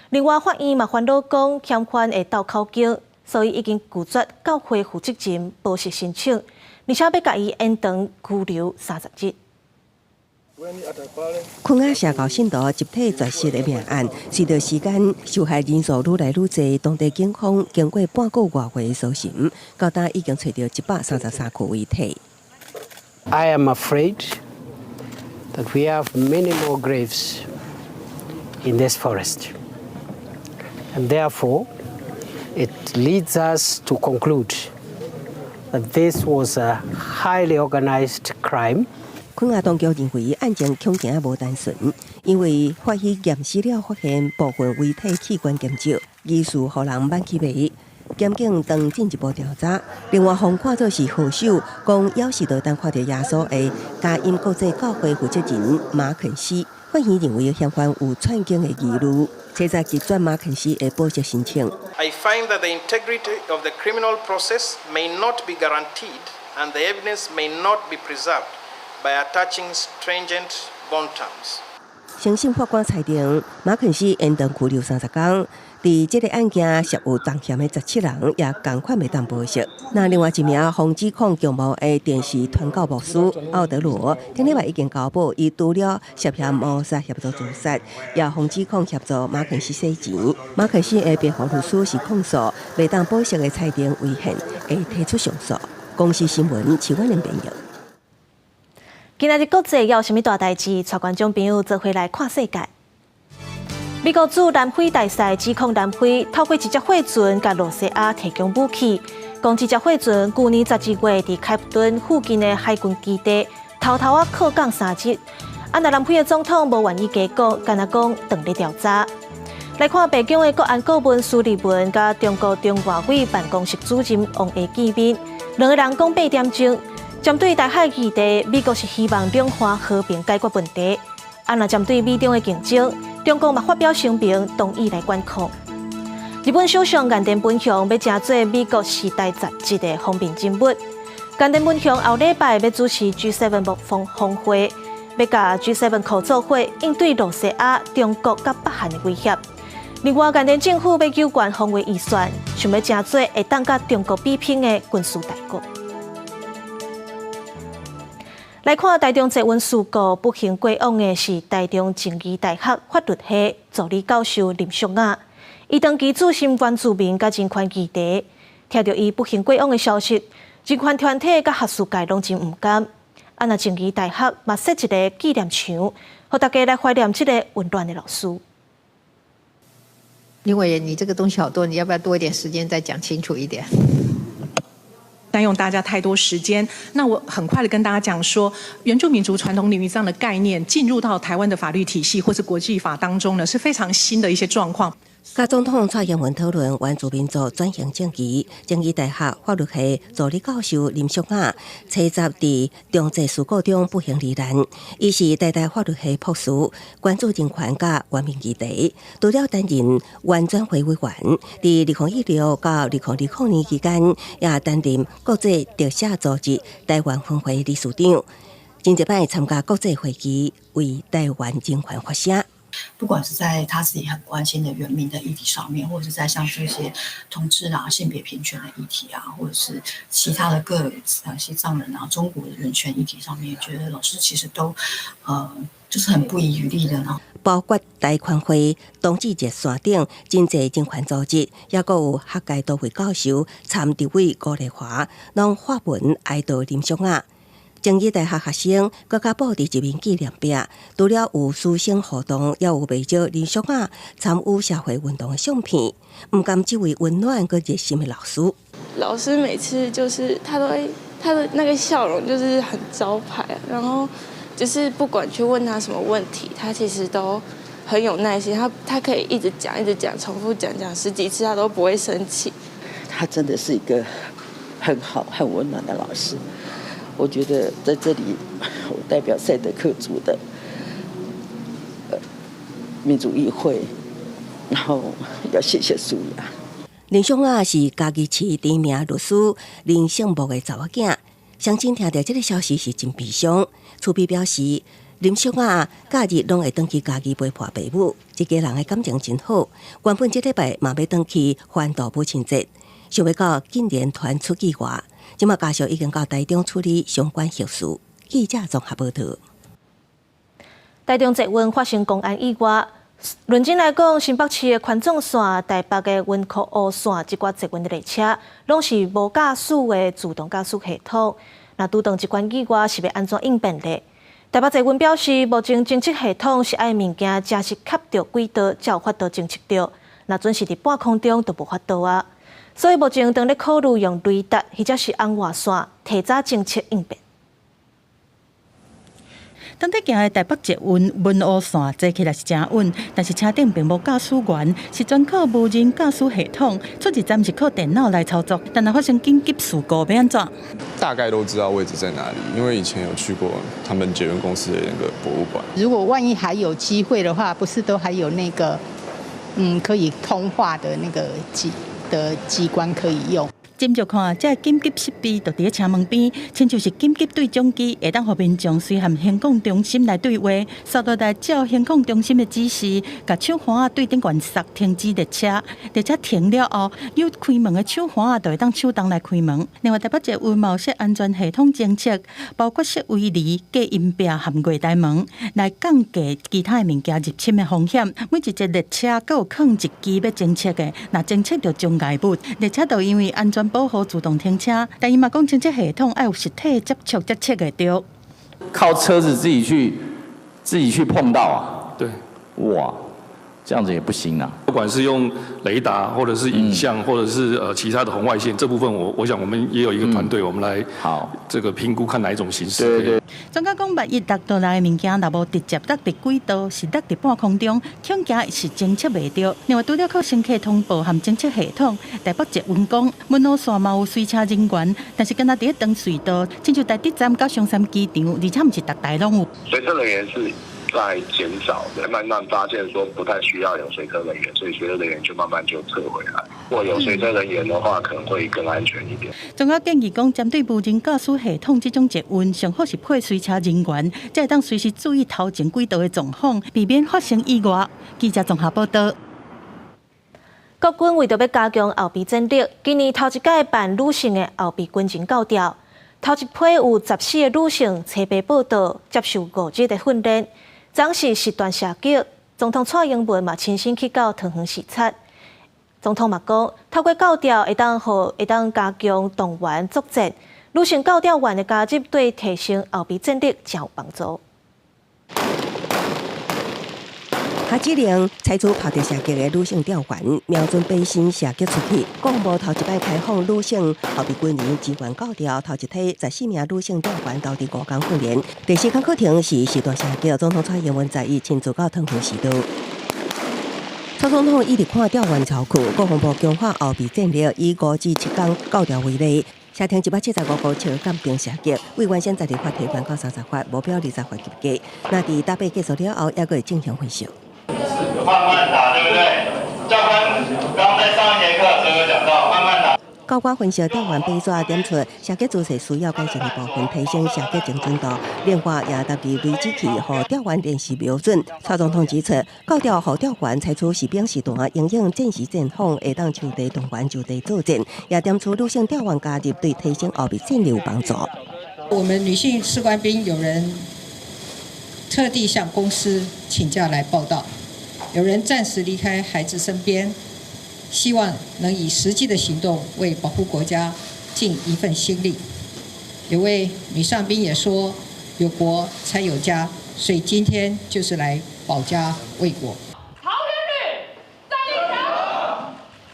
另外，法院嘛煩惱講，嫌犯會鬥口供，所以已經拒絕教會負責人保釋申請，而且欲共伊延長拘留30日。肯亞邪教信徒集體絕食的命案，隨著時間受害人數愈來愈濟，當地警方經過半個外月的搜尋，到今已經揣著133具遺體。 I am afraid that we have many more graves in this forest, and therefore it leads us to conclude that this was a highly organized crime. 肯亞當局認為案情恐驚無單純，因為法醫驗屍了發現部分遺體器官減少，疑似予人挽去賣。檢警正進一步調查。另外，予看做是禍首，講枵死就當看著耶穌的佳音國際教會負責人馬肯西，法院認為嫌犯有串供的疑慮，現在拒絕馬肯西的保釋申請。 I find that the integrity of the criminal process may not be guaranteed and the evidence may not be preserved by attaching stringent bond terms. 承審法官裁定馬肯西延長拘留30工。佇這个案件涉有重嫌的17人也仝款袂當保釋。那另外一名予指控強暴的電視傳教牧師奧德羅，頂禮拜已經交保，伊除了涉嫌謀殺協助自殺，也予指控協助馬肯西洗錢。馬肯西的辯護律師是控訴袂當保釋的裁定違憲，會提出上訴。公視新聞，徐婉玲編譯。今仔日國際有啥物大代誌？帶觀眾朋友做伙來看世界。美國駐南非大使指控南非透過一隻貨船共露西亞提供武器，講這隻貨船舊年12月佇開普敦附近的海軍基地偷偷仔靠港3日。啊，若南非的總統無願意加講，干焦講正咧調查。來看白宮的國安顧問蘇利文佮中國中外委辦公室主任王毅見面，兩个人講8點鐘。針對台海議題，美國是希望兩岸和平解決問題。啊，若針對美中的競爭，中國嘛發表聲明，同意來管控。日本首相岸田文雄欲成做美國時代雜誌的封面人物。岸田文雄後禮拜欲主持 G7 峰峰會，欲共 G7 合作伙應對露西亞、中國佮北韓的威脅。另外，岸田政府欲加懸防衛預算，想欲成做會當佮中國比拼的軍事大國。來看台中捷運事故，不幸過往的是台中靜宜大學法律系助理教授林淑雅。伊長期注心原住民佮人權議題，聽著伊不幸過往的消息，人權團體佮學術界攏真毋甘。啊，若靜宜大學嘛設一個紀念牆，予大家來懷念這个溫暖的老師。林委員，你這個東西好多，你要不要多一點時間再講清楚一點？占用大家太多時間，那我很快的跟大家講說，原住民族傳統領域這樣的概念進入到台灣的法律體系或是國際法當中呢，是非常新的一些狀況。佮總統蔡英文討論原住民族轉型正義，正義大學法律系助理教授林淑雅，初十佇中捷事故中不幸罹難。伊是台大法律系博士，關注人權佮原民議題，除了擔任原轉會委員，佇2016到2020年期間，也擔任國際特赦組織台灣分會理事長，真濟擺參加國際會議，為台灣人權發聲。不管是在他自己很關心的原民的議題上面，或者是在像這些同志啊、性別平權的議題啊，或者是其他的各西藏人啊、中國的人權議題上面，覺得老師其實都就是很不遺餘力的。包括台權會、同志熱線等真濟人權組織，抑閣有學界多位教授參立委辜麗華，攏發文哀悼林淑雅。正義大學學生閣較布置一面紀念壁，除了有師生互動，也有袂少林淑雅參與社會運動的相片。毋甘這位溫暖閣熱心的老師。老師每次就是他都會，他的那個笑容就是很招牌，然後就是不管去問他什麼問題，他其實都很有耐心，他可以一直講，一直講，重複講講十幾次，他都不會生氣。他真的是一個很好、很溫暖的老師。我覺得在這裡，我代表賽德克族的民族議會，然後要謝謝淑雅。林淑雅是嘉義市知名律師林勝木的查某囝，鄉親聽著這個消息是真悲傷。厝邊表示，林淑雅假日攏會轉去嘉義陪伴爸母，一家人的感情真好。原本這禮拜嘛欲轉去歡度母親節，想欲到竟然傳出意外。這馬家屬已經到台中處理相關後事。記者綜合報道。台中捷運發生公安意外，論真來講，新北市的環狀線、台北的雲科烏線，這寡捷運的列車，攏是無駕駛的自動駕駛系統。若拄著這款意外是欲按怎應變咧？台北捷運表示，目前偵測系統是愛物件誠實磕著軌道，才有法度偵測著。若準是佇半空中就無法度啊。所以目前當咧考慮用雷達或者是紅外線提早偵測應變。當佇行的台北捷運文湖線坐起來是誠穩，但是車頂並無駕駛員，是全靠無人駕駛系統。出入站是靠電腦來操作，但若發生緊急事故，欲按怎？大概都知道位置在哪裡，因為以前有去過他們捷運公司的那個博物館。如果萬一還有機會的話，不是都還有那個可以通話的那個機關可以用。斟酌看，這個緊急設備就佇咧車門邊，親像是緊急對講機，會當予民眾隨和行控中心來對話。紲落來照行控中心的指示，共手環仔對頂懸剎停止列車。列車停了後，有開門的手環仔就會當手動來開門。另外，台北捷運嘛有設安全系統偵測，包括設圍籬、隔音壁和月台門，來降低其他的物件入侵的風險。每一節列車閣有囥一支欲偵測的，若偵測著障礙物，列車就因為安全保護自動停車，但伊嘛講偵測系統愛有實體接觸才測會著。靠車子自己去碰到啊？對。哇，這樣子也不行啊。不管是用雷達，或者是影像，或者是其他的紅外線，這部分我想我們也有一個團隊，我們來好這個評估看哪一種形式。對對。專家講，萬一落倒來的物件，若無直接落佇軌道，是落佇半空中，恐驚是偵測袂著。另外，除了靠乘客通報和偵測系統，台北捷運講，文湖線嘛有隨車人員，但是敢若佇咧長隧道，親像台鐵站到松山機場，而且毋是逐台攏有。隨車人員是在減少的，慢慢發現說不太需要有隨車人員，所以隨車人員就慢慢就撤回來。如果有隨車人員的話，可能會更安全一點。專家建議講，針對無人駕駛系統這種捷運，上好是配隨車人員，才會當隨時注意頭前軌道的狀況，避免發生意外。記者綜合報道。國軍為著欲加強後備戰力，今年頭一擺辦女性的後備軍人教調，頭一批有14個女性齊備報到，接受5日的訓練。昨是實彈射擊，總統蔡英文嘛親身去到桃園視察。總統嘛講，透過教調會當加強動員作戰，女性教調員的加入對提升後備戰力誠有幫助。哈指令採取拋擲射擊的女性吊員，瞄準靶心射擊出去。國防部頭一擺開放女性後備軍人支援教調，頭一批14名女性吊員投入5工訓練。第四工課程是實彈射擊，總統蔡英文在意親自到桃園視導。蔡總統一直看調員操區，國防部強化後備戰力，以5至7工鉸調為例，射程175公尺鑑定射擊，為原先12發提懸到30發，目標20發級別。那佇打靶結束了後，猶閣會進行分析。慢慢打，對不對？教官剛在上一節課時候有講到，慢慢打。教官分析吊員爬紙點出射擊姿勢需要改善的部分，提升射擊精準度。另外，也搭配雷擊器，予吊員練習瞄準。蔡總統指出，鉸調予吊員採取士兵時段，因應戰時戰況，會當就地動員、就地作戰。也點出女性吊員加入對提升後備戰力有幫助。我們女性士官兵有人特地向公司請假來報到，有人暫時離開孩子身邊。希望能以實際的行動為保護國家盡一份心力。有位女上兵也說：有國才有家，所以今天就是來保家衛國。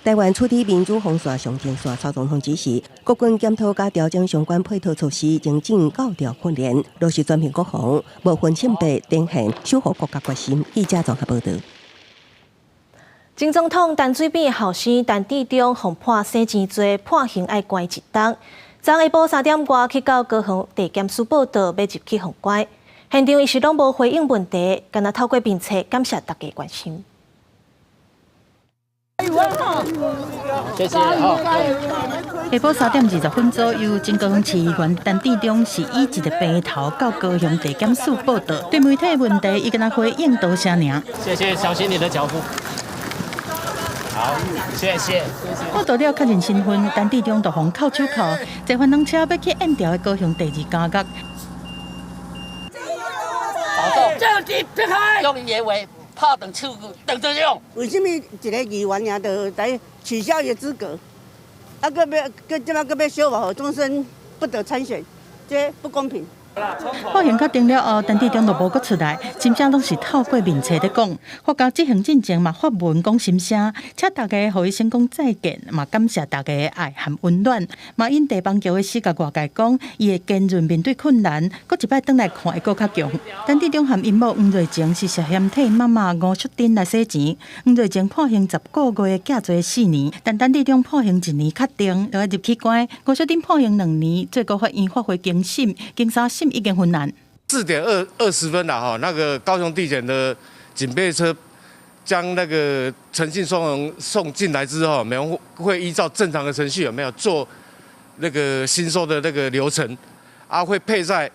台灣處佇民主防線上前線，蔡總統指示國軍檢討佮調整相關配套措施，精進鉸調訓練，落實全面國防，無分性別，展現守護國家決心。記者綜合報導。前總統陳水扁後生陳致中，予判洗錢罪，判刑愛關一冬。昨下晡3點外去到高雄地檢署報到，欲入去予關。現場伊是攏無回應問題，干焦透過面冊感謝大家關心。謝謝。下晡3點20分左右，前高雄市議員陳致中是以一個平頭到高雄地檢署報到，對媒體的問題，伊干焦回應多謝爾。謝謝，小心你的腳步。好，謝謝。報到了確認身份，陳致中就予銬手銬，坐翻兩車欲去燕巢的高雄第二監獄。政治迫害，用伊的話拍斷手腳，斷斷用。為什麼一个議員爾就來取消伊的資格？啊，閣欲閣這擺閣欲小話，終身不得參選，這不公平。判刑確定了後，陳致中就無閣出來，真正攏是透過面冊咧講。法家執行進前嘛發文講心聲，請大家予伊先講再見，嘛感謝大家的愛和溫暖。嘛引地邦橋的死共外界講，伊會堅韌面對困難，閣一擺轉來看會閣較強。陳致中和𪜶某黃瑞晴是涉嫌替媽媽吳淑珍來洗錢，黃瑞晴判刑10個月，假做4年，但陳致中判刑1年確定，就愛入去關。吳淑珍判刑2年，最高法院發回更審，經三審已經翻案。4點20分了哈，那個高雄地檢的警備車將那個陳姓雙人送進來之後，我們會依照正常的程序，有沒有做那個新收的那個流程？啊，會配在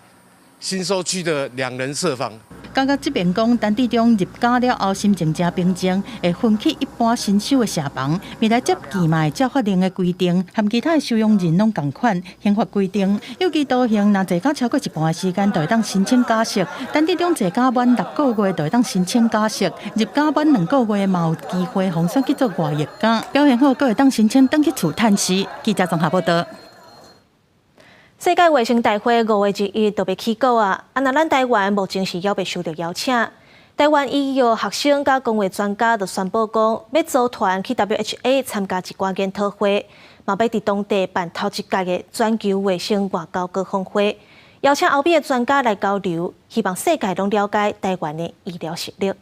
新收區的兩人舍房。監獄這邊講，陳致中入監了後，心情誠平靜，會分去一般新收的舍房。未來接見嘛會照法令的規定，和其他的收容人攏仝款。刑法規定，有期徒刑若坐監超過一半的時間，就會當申請假釋。陳致中坐監滿6個月，就會當申請假釋。入監滿2個月，嘛有機會予選去做外役監，表現好，閣會當申請轉去厝探視。記者綜合報導。世界衛生大會5月21就欲起鼓啊！啊，若咱台灣目前是猶未收著邀請。台灣醫藥學生佮公衛專家就宣布講，欲組團去 WHA 參加一寡研討會，嘛欲佇當地辦頭一屆的全球衛生外交高峰會，邀請歐美的專家來交流，希望世界攏了解台灣的醫療實力。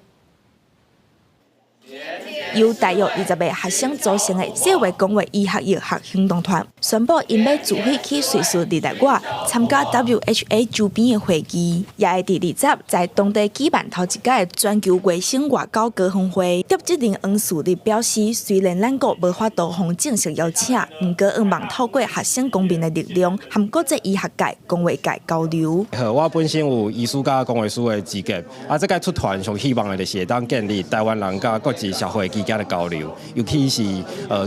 由大約20個學生組成的世衛公衛醫學藥學行動團，宣布𪜶欲自費去瑞士日內瓦參加 WHA 周邊的會議，也會佇20在當地舉辦頭一屆的全球衛生外交高峰會。負責人黃樹立表示，雖然咱國無法度予正式邀請，毋過向望透過學生公民的力量，和國際醫學界、公衛界交流。好，我本身有醫師佮公衛師的資格，啊，這擺出團上希望的就是會當建立台灣人佮國際社會之間的交流，尤其是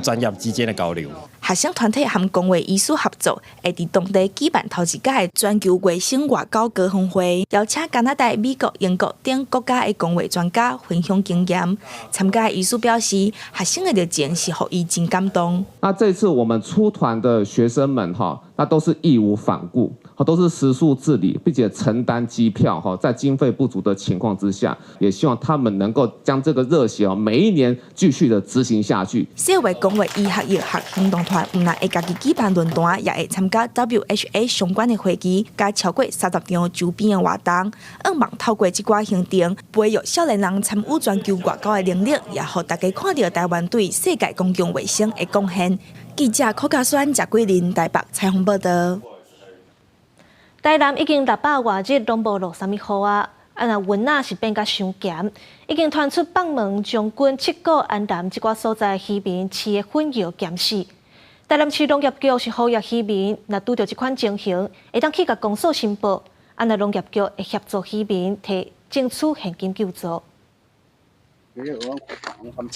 專業之間的交流。學生團體和公衛醫師合作，會佇當地舉辦頭一屆的全球衛生外交高峰會，邀請加拿大、美國、英國等國家的公衛專家分享經驗。參加的醫師表示，學生的熱情是予伊真感動。那這次我們出團的學生們，哈，那都是義無反顧，都是食宿自理，並且承擔機票，哈，在經費不足的情況之下，也希望他們能夠將這個熱血哦，每一年繼續的執行下去。世衛公衛醫學藥學行動團毋但會家己舉辦論壇，也會參加 WHA 相關的會議，佮超過30場周邊的活動。向望透過這寡行程，培育少年人參與全球外交的能力，也予大家看著台灣對世界公共衛生的貢獻。記者柯家宣、謝桂林台北採訪報道。台南已經600外日攏無落啥物雨啊！啊，若塭仔是變甲傷鹹，已經傳出北門、將軍、七股、安南這寡所在漁民飼的粉鰾鹹死。台南市農業局是呼籲漁民，若拄著這款情形，會當去共公所申報，啊，若農業局會協助漁民提爭取現金救助。一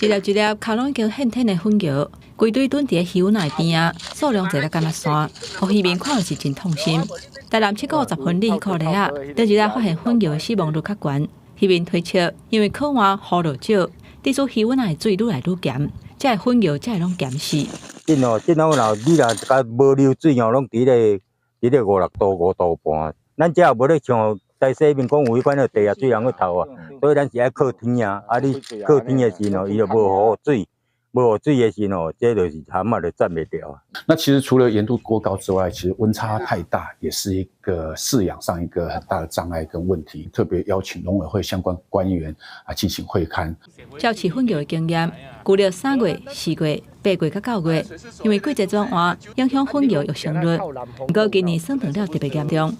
粒一粒跤攏已經現天的粉蟯，規堆囤佇漁塭的邊仔，數量濟甲敢若山，予漁民看著是真痛心。台南七股10分里彼箍犁仔，頂一日發現粉蟯的死亡率較懸。漁民推測，因為靠岸雨落少，致使漁塭的水愈來愈鹹，這个粉蟯才會攏鹹死。這哦，這若你若共無流水哦，攏佇咧5、6度、5度半。咱這也無咧像台西面講有彼款的地下水通去透啊，所以咱是愛靠天啊。啊，你靠天的時候，伊就無雨水，無雨水的時候，這就是蚶仔就站袂牢啊。那其實除了鹽度過高之外，其實溫差太大也是一個飼養上一個很大的障礙跟問題。特別邀請農委會相關官員啊進行會勘。照飼粉蟯的經驗，舊曆3月、4月、8月佮9月，因為季節轉換，影響粉蟯育成率。毋過今年霜凍了特別嚴重，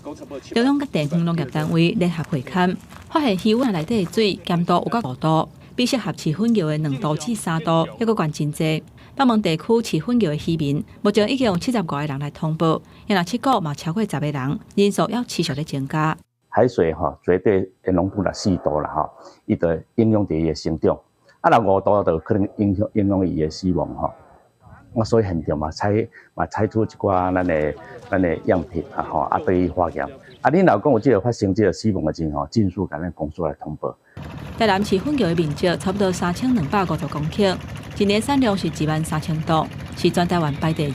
中央佮地方農業單位聯合會勘，發現漁塭內底的水鹹度有到5度，比適合飼粉蟯的2度至3度，猶閣懸真濟。北門地區飼粉蟯的漁民，目前已經有75個人來通報，若七股嘛超過10個人，人數猶持續咧增加。海水吼絕對的濃度若4度啦吼，伊就影響著伊的成長。啊，若5度就可能影響伊的死亡吼。我所以現場嘛採取一寡咱的樣品啊吼，啊對伊化驗。啊，恁若講有這个發生這个死亡的情況，盡速共咱公所來通報。台南飼粉蟯的面積差不多3250公頃，一年產量是1萬3000噸，是全台灣排第二。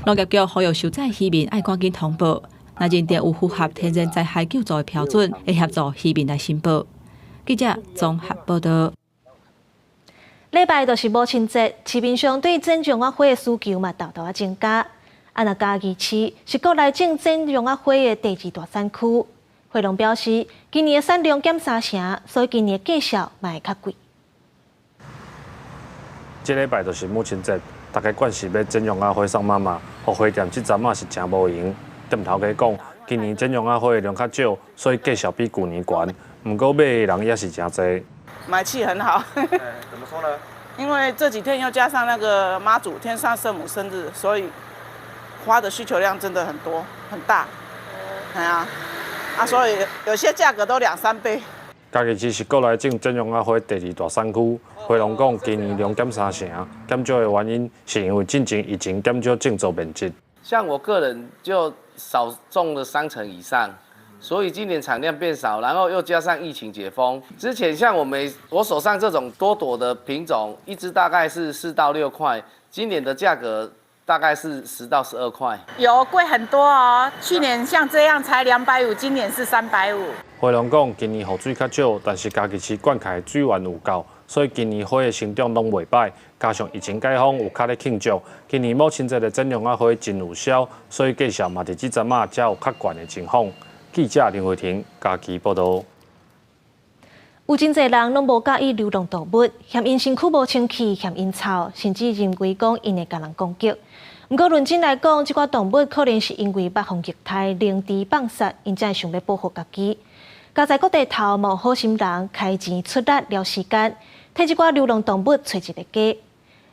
農業局呼籲受災漁民愛趕緊通報，若認定有符合天然災害救助的標準，會協助漁民來申報。記者綜合報道。禮拜就是母親節，市面上對剪絨仔花的需求嘛，沓沓仔增加。啊，若嘉義市是國內種剪絨仔花的第二大產區。花農表示，今年的產量減三成，所以今年的價數嘛會較貴。這禮拜就是母親節，大家慣勢欲剪絨仔花送媽媽，予花店這陣仔是誠無閒。店頭家講，今年剪絨仔花的量較少，所以價數比舊年懸。毋過買的人也是誠濟。買氣很好。怎麼說呢？因為這幾天又加上那個媽祖天上聖母生日，所以花的需求量真的很多很大。係啊，啊，所以有些價格都兩三倍。嘉義市是國內種剪絨仔花第二大產區。花農講，今年量減三成，減少的原因是因為進前疫情減少種植面積。像我個人就少種了3成以上。所以今年產量變少，然後又加上疫情解封，之前像我們我手上這種多朵的品種，一支大概是4到6塊，今年的價格大概是10到12塊。有貴很多哦，去年像這樣才250，今年是350。花農講，今年雨水較少，但是嘉義市灌溉水源有夠，所以今年花的成長攏袂䆀。加上疫情解封，有較咧慶祝，今年母親節的剪絨仔花真有銷，所以價數嘛佇這陣仔才有較懸的情況。記者林慧婷嘉義報道。有真濟人攏無佮意流浪動物，嫌𪜶身軀無清氣，嫌𪜶臭，甚至認為講𪜶會共人攻擊。毋過論真來講，這寡動物可能是因為捌予虐待、凌遲放殺，𪜶才會想欲保護家己。佳哉各地頭嘛有好心人開錢出力撩時間，替這寡流浪動物揣一个家。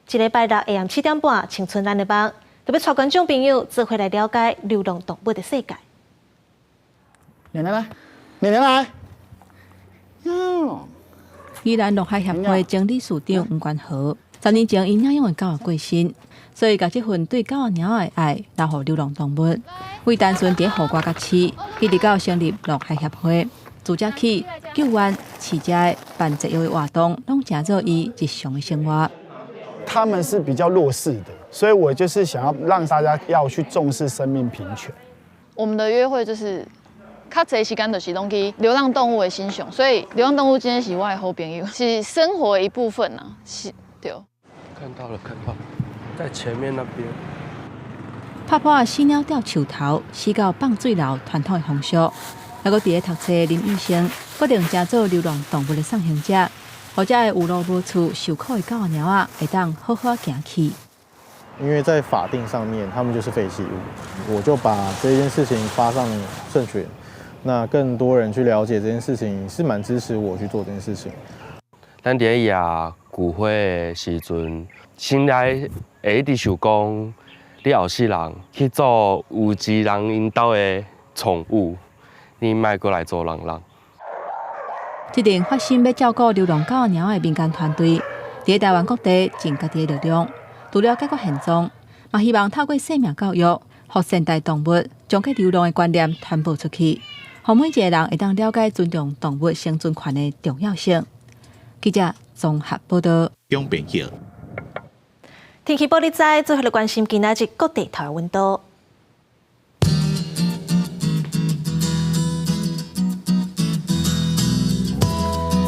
這禮拜六下暗7點半，青春咱的夢，特別帶觀眾朋友做伙來了解流浪動物的世界。奶奶來，奶奶來。宜蘭鹿海協會前理事長吳冠豪，10年前𪜶領養的狗仔過身，所以共這份對狗仔貓仔的愛留予流浪動物。為單純佇予外佮飼，一直到成立鹿海協會，自這起救援、飼遮的辦節育的活動，攏成做伊日常的生活。他們是比較弱勢的。所以我就是想要讓大家要去重視生命平權。我們的約會就是較濟時間就是攏去流浪動物的身上，所以流浪動物真的是我的好朋友，是生活的一部分啊，是，對。看到了，看到了，在前面那邊。拍破死鳥吊樹頭，死狗放水流，傳統的風俗。猶閣佇咧讀冊林醫生決定成做流浪動物的送行者，予遮的有路無厝、受苦的狗仔貓仔會當好好行去。因為在法定上面，他們就是廢棄物。我就把這件事情發上社群，那更多人去了解這件事情，是蠻支持我去做這件事情。咱佇咧野菊花的時陣，心內會一直想講，你後世人去做有一人𪜶兜的寵物，你莫閣來做人人。這陣發心欲照顧流浪狗仔貓的民間團隊，佇台灣各地盡家己的力量，除了解決現狀，嘛希望透過生命教育，予善待動物，將去流浪的觀念傳播出去，予每一個人會當了解尊重動物生存權的重要性。記者綜合報道。天氣報你知，最後來關心今仔日各地頭溫度。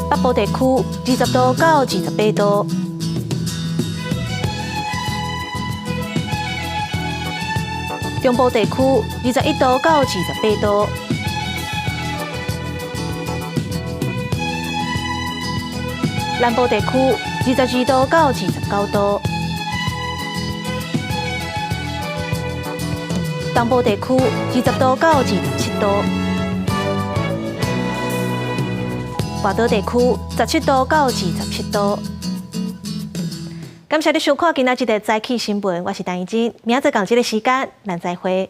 北部地區20度到28度，中部地區21度到28度，南部地區22度到29度，東部地區20度到27度。外島地區17度到27度。感謝你收看今仔日的早起新聞，我是陳怡靜，明仔載仝這个時間，咱再會。